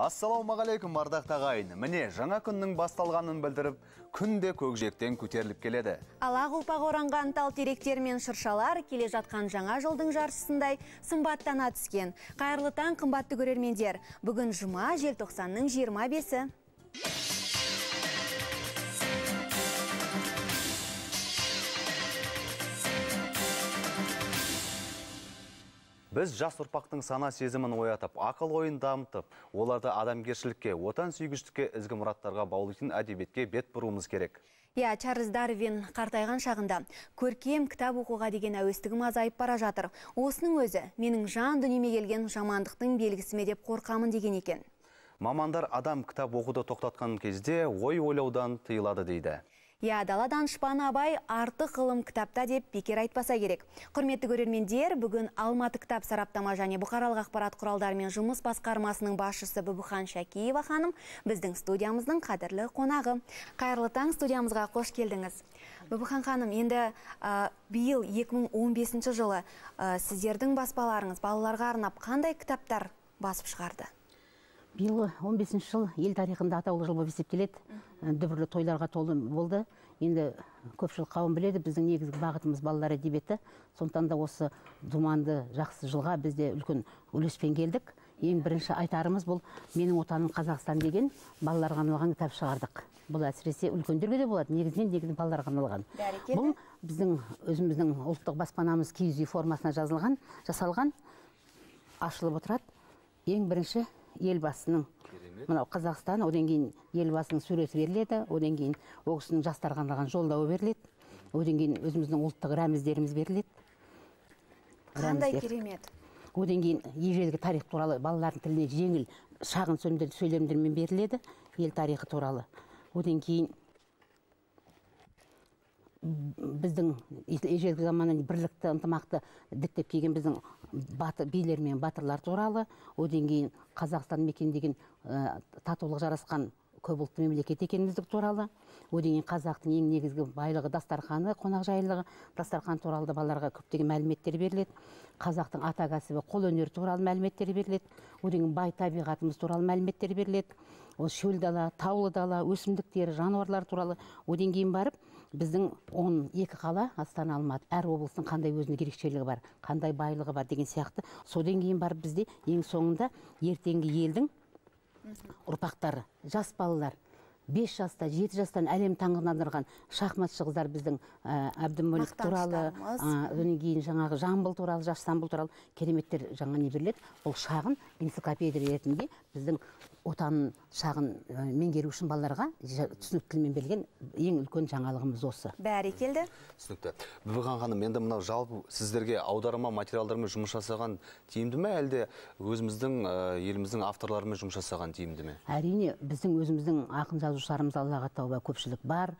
Ассалаумағалейкум, ардақты ағайын. Міне, жаңа күннің басталғанын білдіріп, күн де көкжиектен көтеріліп келеді. Ала құлпақ оранған тал теректер мен шыршалар келе жатқан жаңа жылдың жаршысындай сымбаттана түскен. Қайырлы таң, қымбатты көрермендер. Бүгін жұма, желтоқсанның 25-і. Біз жас ұрпақтың сана сезімін оятып, ақыл ойын дамытып, оларды адамгершілікке, отан сүйгіштікке, ізгі мұраттарға баулитын әдебиетке бет бұруымыз керек. Иә, Чарльз Дарвин қартайған шағында көркем кітап оқуға деген әуестігім азайып бара жатыр. Осының өзі менің жан дүниеме келген жамандықтың белгісі ме деп қорқамын деген екен. Мамандар адам кітап оқуды тоқтатқан кезде ой ойлаудан тыйылады дейді. Иә, дала данышпаны Абай артық ғылым кітапта деп бекер айтпаса керек. Құрметті көрермендер, бүгін Алматы кітап сараптама және бұқаралық ақпарат құралдарымен жұмыс басқармасының басшысы Бүбіхан Шәкиева ханым біздің студиямыздың қадірлі қонағы. Қайырлы таң, студиямызға қош келдіңіз. Бүбіхан ханым, енді биыл 2015 жылы сіздердің баспаларыңыз балаларға арнап қандай кітаптар басып шығарды? Биыл 15 жыл ел тарихында атаулы жыл болып есептеледі. Дүбірлі тойларға толы болды. Енді көпшілік қауым біледі, біздің негізгі бағытымыз балалар әдебиеті. Сондықтан да осы думанды жақсы жылға біз де үлкен үлеспен келдік. Ең бірінші айтарымыз бұл «Менің отаным Қазақстан» деген балаларға арналған кітап шығардық. Бұл әсіресе үлкендерге де болады, негізінен балаларға арналған. Бұл біздің өзіміздің ұлттық баспанамыз киіз үй формасына жазылған, жасалған, ашылып отырады. Ең бірінші елбасының, мынау Қазақстан, одан кейін елбасының суреті беріледі, одан кейін ол кісінің жастарға арналған жолдауы беріледі, одан кейін өзіміздің ұлттық рәміздеріміз беріледі. Қандай керемет! Одан кейін ежелгі тарих туралы балалардың тіліне жеңіл шағын сөйлемдермен беріледі, ел тарихы туралы. Одан кейін біздің ежелгі заманнан бірлікті, ынтымақты діттеп келген біздің билер мен батырлар туралы, одан кейін Қазақстан мекендеген татулық жарасқан көп ұлтты мемлекет екеніміздік туралы, одан кейін қазақтың ең негізгі байлығы дастарханы, қонақжайлылығы, дастархан туралы да балаларға көптеген мәліметтер беріледі. Қазақтың ата кәсібі, қолөнері туралы мәліметтер беріледі. Одан кейін бай табиғатымыз туралы мәліметтер беріледі. Ол шөл дала, таулы дала, өсімдіктер, жануарлар туралы. Одан кейін барып біздің 12 қала, Астана, Алматы, әр облыстың қандай өзінің ерекшелігі бар, қандай байлығы бар деген сияқты. Содан кейін барып бізде ең соңында ертеңгі елдің ұрпақтары, жас балалар, 5 жаста, 7 жастан әлем таңғалдырған шахматшы қыздар біздің Әбдімөлік туралы, одан кейін жаңағы Жамбыл туралы, жас Жамбыл туралы кереметтер жаңа не беріледі. Бұл шағын энциклопедия ретінде біздің отанын шағын меңгеру үшін балаларға түсінікті тілмен берілген ең үлкен жаңалығымыз осы. Бәрекелді. Түсінікті. Бүбіхан ханым, енді мынау жалпы сіздерге аударма материалдармен жұмыс жасаған тиімді ме, әлде өзіміздің еліміздің авторларымен жұмыс жасаған тиімді ме? Әрине, біздің өзіміздің ақын жазушыларымыз Аллаға тәуба көпшілік бар.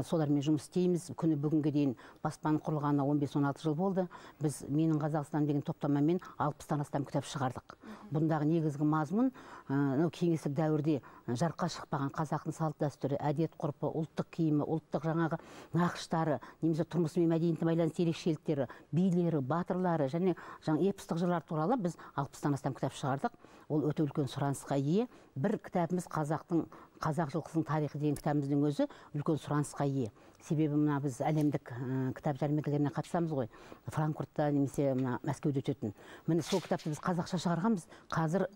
Солармен жұмыс істейміз. Күні бүгінге дейін баспаның құрылғанына 15-16 жыл болды. Біз «Менің Қазақстан» деген топтамамен 60-тан астам кітап шығардық. Бұндағы негізгі мазмұн кеңестік дәуірде жарыққа шықпаған қазақтың салт дәстүрі, әдет ғұрпы, ұлттық киімі, ұлттық жаңағы нақыштары, немесе тұрмысы мен мәдениетіне байланысты ерекшеліктері, билері, батырлары және жаңа эпостық жырлар туралы біз 60-тан астам кітап шығардық. Ол өте үлкен сұранысқа ие. Бір кітабымыз қазақ жылқысының тарихы деген кітабымыздың өзі үлкен сұранысқа ие. Себебі мына біз әлемдік кітап жәрмеңкелеріне қатысамыз ғой. Франкфуртта немесе мына Мәскеуде өтетін. Міне сол кітапты біз қазақша шығарғанбыз. Қазір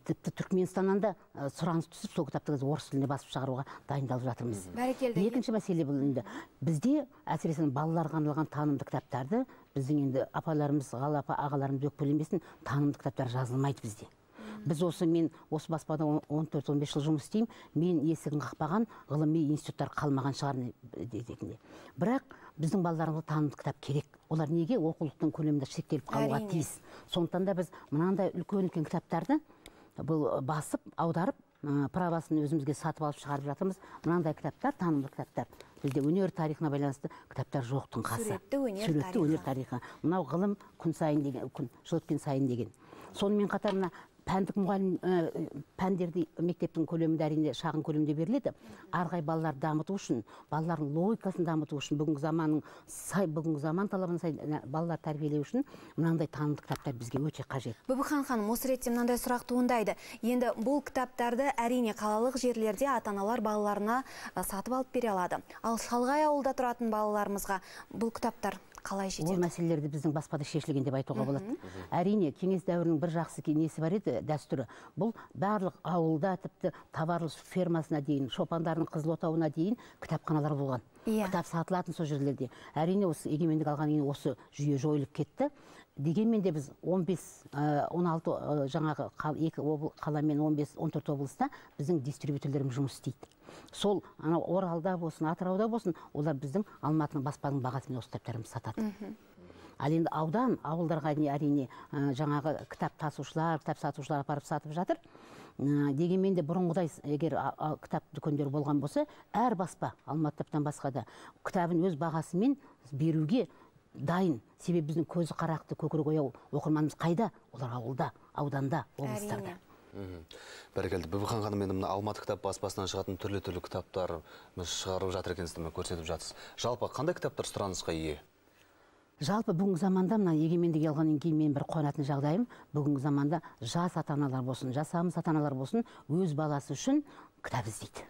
тіпті Түркменстаннан да сұраныс түсіп, сол кітапты біз орыс тіліне басып шығаруға дайындалып жатырмыз. Бәрекелді. Екінші мәселе бұл енді бізде әсіресе балаларға арналған танымды кітаптарды біздің енді апаларымыз, ғала апа, ағаларымыз өкпелемесін, танымды кітаптар жазылмайды бізде. Біз осы, мен осы баспада 14-15 жыл жұмыс істеймін, мен есігін қақпаған ғылыми институттар қалмаған шығар дегенде. Бірақ біздің балаларымызға танымды кітап керек. Олар неге оқулықтың көлемінде шектеліп қалуға тиіс? Сондықтан да біз мынандай үлкен-үлкен кітаптарды бұл басып, аударып, правасын өзімізге сатып алып шығарып жатырмыз. Мынандай кітаптар, танымды кітаптар. Бізде өнер тарихына байланысты кітаптар жоқтың қасы. Суретті өнер тарихы. Мынау ғылым күн сайын деген, күн жыл өткен сайын деген. Сонымен қатар мына Пәндік мұғалім пәндерді мектептің көлемінде әрине шағын көлемде беріледі. Ары қарай балаларды дамыту үшін, балалардың логикасын дамыту үшін, бүгінгі заманның сай, бүгінгі заман талабына сай балалар тәрбиелеу үшін мынандай танымдық кітаптар бізге өте қажет. Бүбіхан ханым, осы ретте мынандай сұрақ туындайды. Енді бұл кітаптарды әрине қалалық жерлерде ата-аналар балаларына сатып алып бере алады. Ал шалғай ауылда тұратын балаларымызға бұл кітаптар қалай жетеді? Ол мәселелерді біздің баспада шешілген деп айтуға болады. Әрине, кеңес дәуірінің бір жақсы несі бар еді, дәстүрі. Бұл барлық ауылда, тіпті товарлы фермасына дейін, шопандардың қызыл отауына дейін кітапханалар болған. Кітап сатылатын сол жерлерде. Әрине, осы егемендік алғаннан кейін осы жүйе жойылып кетті. Дегенмен де біз 15, 16 жаңағы екі қала мен 15, 14 облыста біздің дистрибьюторлеріміз жұмыс істейді. Сол анау Оралда болсын, Атырауда болсын, олар біздің Алматының баспаның бағасымен осы кітаптарымызды сатады. Ал енді аудан, ауылдарға әрине жаңағы кітап тасушылар, кітап сатушылар апарып сатып жатыр. Дегенмен де бұрынғыдай егер кітап дүкендері болған болса, әр баспа, Алматы кітаптан басқа да кітабын өз бағасымен беруге дайын. Себебі біздің көзі қарақты, көкірегі ояу оқырманымыз қайда? Олар ауылда, ауданда, облыстарда. Бәрекелді. Бүбіхан ханым, енді мына Алматы кітап баспасынан шығатын түрлі-түрлі кітаптар шығарып жатыр екенсіз, мына көрсетіп жатсыз. Жалпы қандай кітаптар сұранысқа ие? Жалпы бүгінгі заманда мына егемендік алғаннан кейін мен бір қуанатын жағдайым, бүгінгі заманда жас ата-аналар болсын, жасамыс ата-аналар болсын, өз баласы үшін кітап іздейді.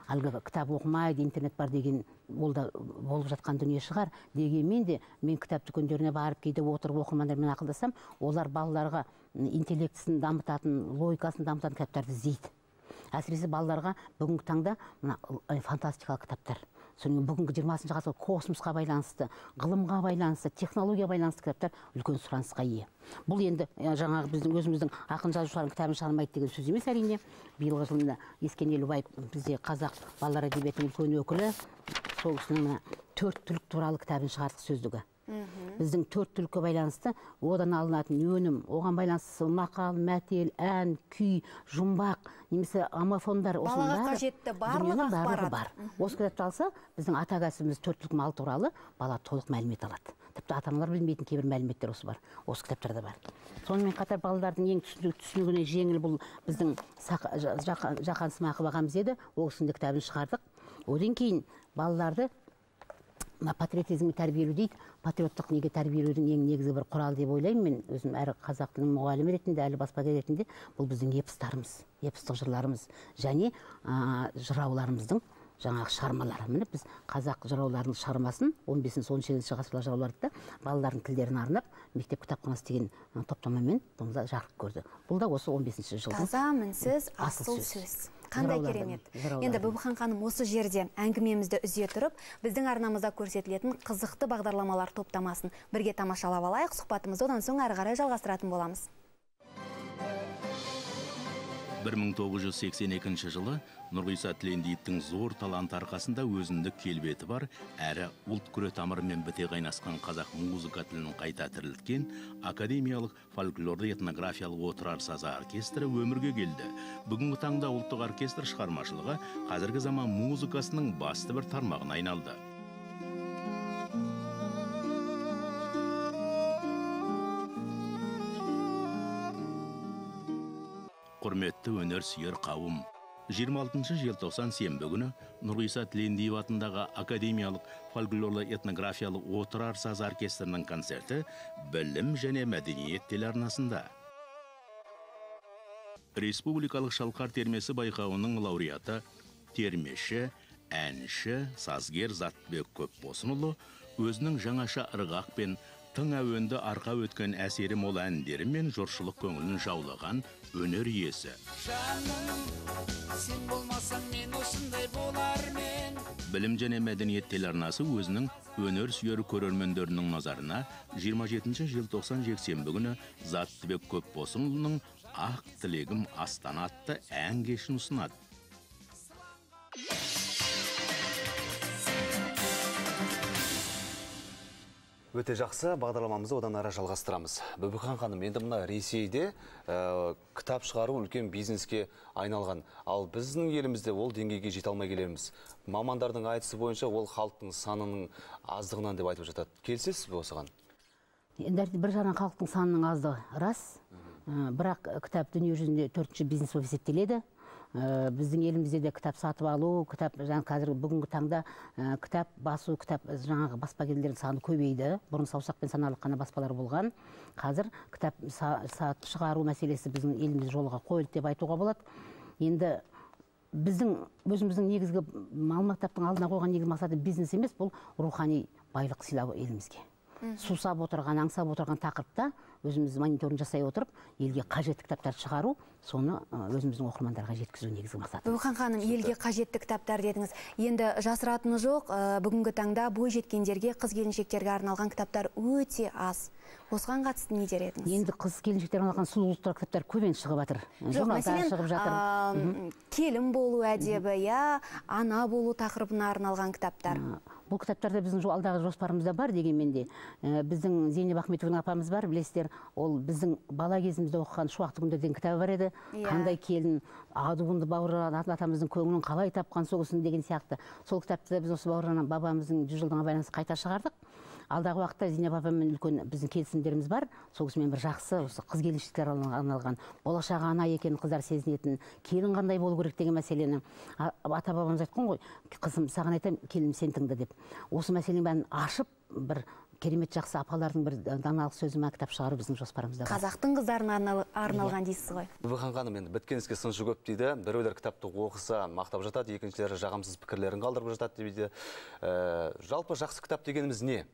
Әлгі кітап оқымайды, интернет бар деген ол да болып жатқан дүние шығар. Дегенмен де мен кітап дүкендеріне барып кейде отырып оқырмандармен ақылдасам, олар балаларға интеллектісін дамытатын, логикасын дамытатын кітаптарды іздейді. Әсіресе балаларға бүгінгі таңда мына фантастикалық кітаптар. Сонымен бүгінгі жиырмасыншы ғасыр космосқа байланысты, ғылымға байланысты, технологияға байланысты кітаптар үлкен сұранысқа ие. Бұл енді жаңағы біздің өзіміздің ақын жазушылардың кітабын шығармайды деген сөз емес әрине. Биылғы жылы Ескен Елубаев бізде қазақ балалар әдебиетінің үлкен өкілі, сол кісінің мына 4 түлік туралы кітабын шығардық, сөздігі. Біздің 4 түлікке байланысты одан алынатын өнім, оған байланысты мақал, мәтел, ән, күй, жұмбақ, немесе омофондар, осының Балаға бәрі қажетті барлық дүниенің барлығы ақпарат. бар. Осы кітапты алса, біздің ата кәсібіміз 4 түлік мал туралы бала толық мәлімет алады. Тіпті ата-аналар білмейтін кейбір мәліметтер осы бар, осы кітаптарда бар. Сонымен қатар балалардың ең түсінігіне жеңіл бұл біздің Жақан Смақов ағамыз еді, ол кісінің де кітабын шығардық. Одан кейін балаларды мына патриотизмге тәрбиелеу дейді. Патриоттық неге тәрбиелеудің ең негізгі бір құралы деп ойлаймын мен өзім, әрі қазақ тілінің мұғалімі ретінде, әрі баспагер ретінде, бұл біздің эпостарымыз, эпостық жырларымыз және жырауларымыздың жаңағы шығармалары. Міне біз қазақ жырауларының шығармасын он бесінші, он сегізінші ғасырлар жырауларды да балалардың тілдеріне арнап мектеп кітапханасы деген топтамамен бұны жарық көрді. Бұл да осы он бесінші жылдың Таза, мінсіз, асыл асыл сөз. сөз. Қандай Жыраулардың, керемет. жыраулардың. Енді Бүбіхан ханым, осы жерде әңгімемізді үзе тұрып, біздің арнамызда көрсетілетін қызықты бағдарламалар топтамасын бірге тамашалап алайық. Сұхбатымызды одан соң әрі қарай жалғастыратын боламыз. 1982 жылы Нұрғиса Тілендиевтің зор таланты арқасында өзіндік келбеті бар, әрі ұлт күре тамырымен біте қайнасқан қазақ музыка тілін қайта тірілткен академиялық фольклорлы этнографиялық Отырар сазы оркестрі өмірге келді. Бүгінгі таңда ұлттық оркестр шығармашылығы қазіргі заман музыкасының басты бір тармағына айналды. Құрметті өнер сүйер қауым, 26 желтоқсан сенбі күні Нұрғиса Тілендиев атындағы академиялық фольклорлы этнографиялық Отырар сазы оркестрінің концерті Білім және мәдениет телеарнасында. Республикалық Шалқар термесі байқауының лауреаты, термеші, әнші, сазгер Затбек Көпбосынұлы өзінің жаңаша ырғақ пен тың әуенді арқа өткен әсері мол әндерімен жұртшылық көңілін жаулаған өнер иесі. Жаным, сен болмасаң мен осындай болар мен. Білім және мәдениет телеарнасы өзінің өнер сүйер көрермендерінің назарына 27 желтоқсан жексенбі күні Заттыбек Көпбосынұлының Ақ тілегім Астана атты ән кешін ұсынады. Өте жақсы, бағдарламамызды одан ары жалғастырамыз. Бүбіхан ханым, енді мына Ресейде кітап шығару үлкен бизнеске айналған. Ал біздің елімізде ол деңгейге жете алмай келеміз. Мамандардың айтысы бойынша ол халықтың санының аздығынан деп айтып жатады. Келісесіз бе осыған? Енді бір жағынан халықтың санының аздығы рас. Бірақ кітап дүние жүзінде 4-ші бизнес болып есептеледі. Біздің елімізде де кітап сатып алу, кітап қазір бүгінгі таңда кітап басу, кітап жаңағы баспагерлердің саны көбейді. Бұрын саусақпен санарлық қана баспалар болған. Қазір кітап шығару мәселесі біздің елімізде жолға қойылды деп айтуға болады. Енді біздің өзіміздің негізгі Алма кітаптың алдына қойған негізгі мақсаты бизнес емес, бұл рухани байлық сыйлау елімізге. Сусап отырған, аңсап отырған тақырыпта өзіміз мониторинг жасай отырып, елге қажетті кітаптарды шығару, соны өзіміздің оқырмандарға жеткізу негізгі мақсатымыз. Бөбіхан ханым, елге қажетті кітаптар дедіңіз. Енді жасыратыны жоқ, бүгінгі таңда бой жеткендерге, қыз келіншектерге арналған кітаптар өте аз. Осыған қатысты не дер едіңіз? Енді қыз келіншектерге арналған сұлулық туралы кітаптар көп енді шығып жатыр. Жоқ, мәселен, келін болу әдебі, ана болу тақырыбына арналған кітаптар. Бұл кітаптарда біздің алдағы жоспарымызда бар дегенмен де, біздің Зейнеп Ахметованың апамыз бар, білесіздер, ол біздің бала кезімізде оқыған Шуақты күндер деген кітабы бар еді. Қандай келін, адуынды Бауыржан атамыздың көңілін қалай тапқан сол кісінің деген сияқты. Сол кітапты біз осы Бауыржан бабамыздың 100 жылдығына байланысты қайта шығардық. Алдағы уақытта Зейнеп апаммен үлкен біздің келісімдеріміз бар. Сол кісімен бір жақсы осы қыз келіншектерге арналған, болашағы ана екенін қыздар сезінетін, келін қандай болу керек деген мәселені ата бабамыз айтқан ғой, қызым саған айтамын, келінім сен тыңда деп. Осы мәселенің бәрін ашып, бір керемет жақсы апалардың бір даналық сөзі ма кітап шығару біздің жоспарымызда бар. Қазақтың қыздарына арналған дейсіз ғой. Бөбіхан ханым, енді біткен іске сыншы көп дейді. Біреулер кітапты оқыса мақтап жатады, екіншілері жағымсыз пікірлерін қалдырып жатады дейді. Жалпы жақсы кітап дегеніміз не?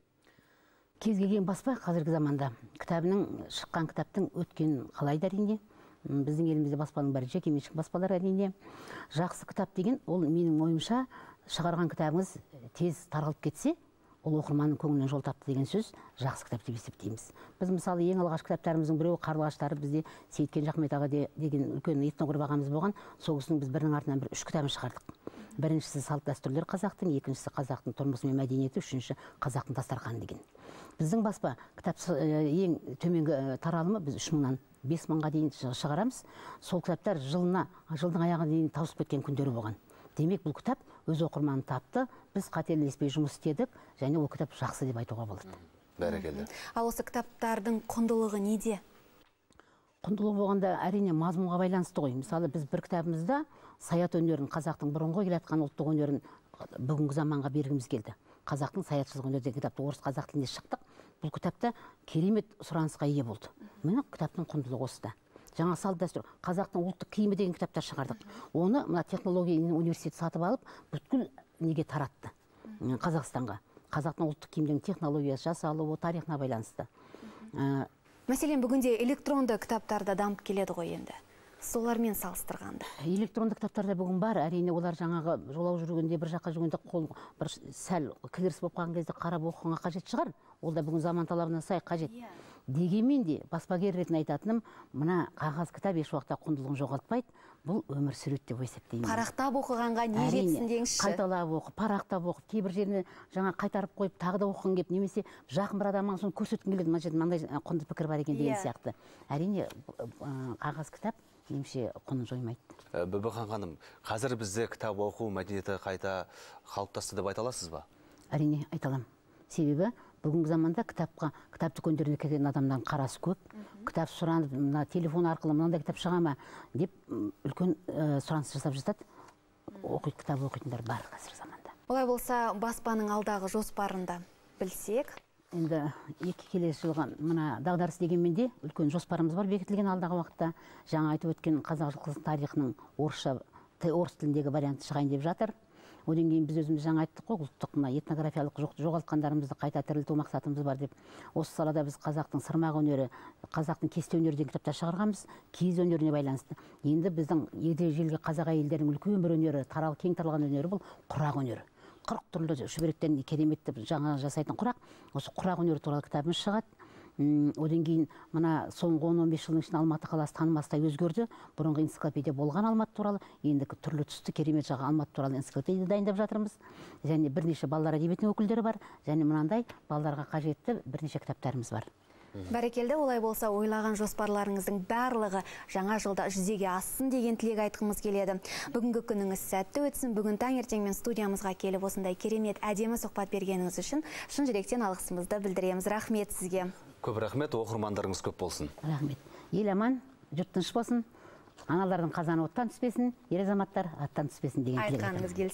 Кез келген баспа қазіргі заманда кітабының, шыққан кітаптың өткенін қалайды әрине. Біздің елімізде баспаның бәрі жекеменшік баспалар әрине. Жақсы кітап деген ол менің ойымша шығарған кітабыңыз тез таралып кетсе, ол оқырманның көңілінен жол тапты деген сөз, жақсы кітап деп есептейміз. Біз мысалы ең алғашқы кітаптарымыздың біреуі Қарлығаштары, бізде Сейіткен Жахмет аға деген үлкен этнограф ағамыз болған. Сол кісінің біз бірінің артынан бір 3 кітабын шығардық. Біріншісі салт дәстүрлер қазақтың, екіншісі қазақтың тұрмысы мен мәдениеті, үшіншісі қазақтың дастарханы деген. Біздің баспа кітап ең төменгі таралымы біз 3000-нан 5000-ға дейін шығарамыз. Сол кітаптар жылдың аяғына дейін таусылып кеткен күндері болған. Демек, бұл кітап өз оқырманын тапты, біз қателеспей жұмыс істедік, және ол кітап жақсы деп айтуға болады. Бәрекелді. Ал осы кітаптардың құндылығы неде? Құндылығы болғанда әрине мазмұнға байланысты ғой. Мысалы, біз бір кітабымызда саят өнерін, қазақтың бұрынғы келе жатқан ұлттық өнерін бүгінгі заманға бергіміз келді. Қазақтың саятшылық өнері деген кітапты орыс қазақ тілінде шықтық. Бұл кітапта керемет сұранысқа ие болды. Міне кітаптың құндылығы осыда. Жаңа салт дәстүр, қазақтың ұлттық киімі деген кітаптар шығардық. Оны мына технология университеті сатып алып, бүткіл неге таратты Қазақстанға. Қазақтың ұлттық киімдерінің технологиясы жасалуы тарихына байланысты. Мәселен, бүгінде электронды кітаптар да дамып келеді ғой енді. Солармен салыстырғанда. Электронды кітаптар да бүгін бар. Әрине, олар жаңағы жолау жүргенде, бір жаққа жүргенде қол бір сәл кідіріс болып қалған кезде қарап оқуға қажет шығар. Ол да бүгін заман талабына сай қажет. Дегенмен де баспагер ретінде айтатыным, мына қағаз кітап еш уақытта құндылығын жоғалтпайды. Бұл өмір сүреді деп есептеймін. Парақтап оқығанға не жетсін деңізші? Қайталап оқып, парақтап оқып, кейбір жеріне жаңа қайтарып қойып, тағы да оқығың келіп, немесе жақын бір адамға соны көрсеткің келеді, мына жерде мынандай құнды пікір бар екен деген сияқты. Әрине, қағаз кітап меніңше құнын жоймайды. Бөбіхан ханым, қазір бізде кітап оқу мәдениеті қайта қалыптасты деп айта аласыз ба? Әрине, айта аламын. Себебі бүгінгі заманда кітап дүкендеріне келген адамдардың қарасы көп. Кітап сұранып, мына телефон арқылы мынандай кітап шыға ма деп үлкен сұраныс жасап жатады. Кітап оқитындар бар қазіргі заманда. Олай болса, баспаның алдағы жоспарында білсек. Енді екі келесі жылға мына дағдарыс дегенмен де үлкен жоспарымыз бар бекітілген алдағы уақытта. Жаңа айтып өткен қазақ жылқысының тарихының орыс тіліндегі варианты шығайын деп жатыр. Одан кейін біз өзіміз жаңа айттық қой, ұлттық мына этнографиялық жоғалтқандарымызды қайта тірілту мақсатымыз бар деп. Осы салада біз қазақтың сырмақ өнері, қазақтың кесте өнері деген кітаптар шығарғанбыз, киіз өнеріне байланысты. Енді біздің ежелгі қазақ әйелдерінің үлкен бір өнері, кең таралған өнері бұл құрақ өнері. 40 түрлі шүберектен керемет жаңа жасайтын құрақ. Осы құрақ өнері туралы кітабымыз шығады. Одан кейін мына соңғы 10-15 жылдың ішінде Алматы қаласы танымастай өзгерді. Бұрынғы энциклопедия болған Алматы туралы, енді түрлі түсті керемет жаңа Алматы туралы энциклопедия дайындап жатырмыз. Және бірнеше балалар әдебиетінің өкілдері бар, және мынандай балаларға қажетті бірнеше кітаптарымыз бар. Бәрекелді, олай болса ойлаған жоспарларыңыздың барлығы жаңа жылда жүзеге ассын деген тілек айтқымыз келеді. Бүгінгі күніңіз сәтті өтсін. Бүгін таңертеңмен студиямызға келіп осындай керемет әдемі сұхбат бергеніңіз үшін шын жүректен алғысымызды білдіреміз. Рахмет сізге. Көп рахмет, оқырмандарыңыз көп болсын. Рахмет. Ел аман, жұрт тыныш болсын, аналардың қазаны оттан түспесін, ер азаматтар аттан түспесін деген тілек айтамын. Айтқаныңыз келсін.